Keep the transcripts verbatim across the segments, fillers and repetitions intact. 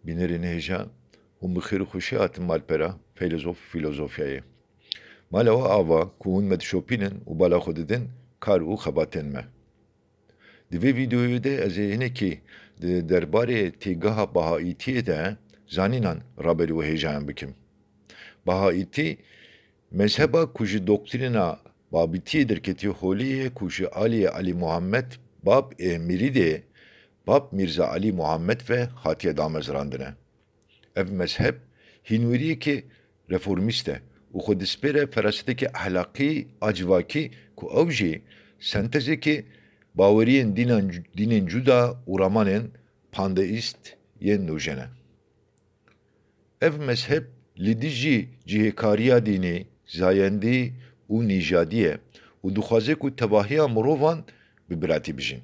Bînerên hêja, hûn bi xêr û xweşî hatin malpera feylezof û fîlozofyayê. Mala we ava ku hûn me dişopînin û bala xwe didin kar û xebatên me. Di vê vîdeoyê de ez ê hinekî di derbarê têgeha Bahaîtiyê de zanînan raberî we hêjayan bikim. Bahaîtî mezheba ku ji doktrîna Babîtiyê derketiye holê ye ku ji aliyê Elî Muhammed Bab ê Mirîdê Bab Mîrza Elî Muhammed ve hatiye damezrandine. Ev mezheb hînweriyekê reformîst e û xwe dispêre feraseteke ehlaqî a civakî ku ew jî sentezeke baweriyên dînan, dînên cuda û ramanên pandeîst yên nûjen e. Ev mezheb li dijî cihêkariya dînî, zayendî û nîjadî ye û dixwaze ku tevahiya mirovan bi biratî bijîn.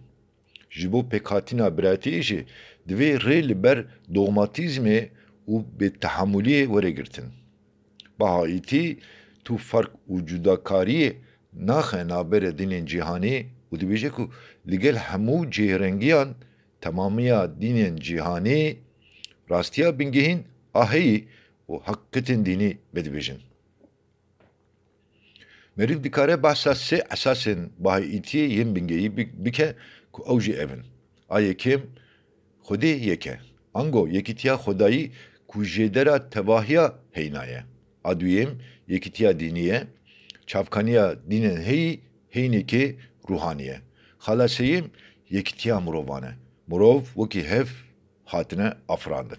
Ji bo pêkhatina biratiyê jî divê rê li ber dogmatîzmê û bêtehemûliyê were girtin. Bahaîtî tu ferq û cudakariyê naxe navbere dînên cîhanî û dibêje ku li gel hemû cihêrengiyan temamiya dînên cîhanî rastiya bingehîn a heyî û heqîqetên dînî vedibêjin. Meriv dikare behsa sê esasên Bahaîtiyê yên bingehî bi-, bike ku ew jî ev in. A yekem, Xwedê yek e. Ango yekîtiya Xwedayî ku jêdera tevahiya heyna ye. A duyêm, yekîtiya dînî ye. Çavkaniya dînên heyî heynekê ruhanî ye. Xala sêyêm, yekîtiya mirovan e. Mirov wekî hev hatine afirandin.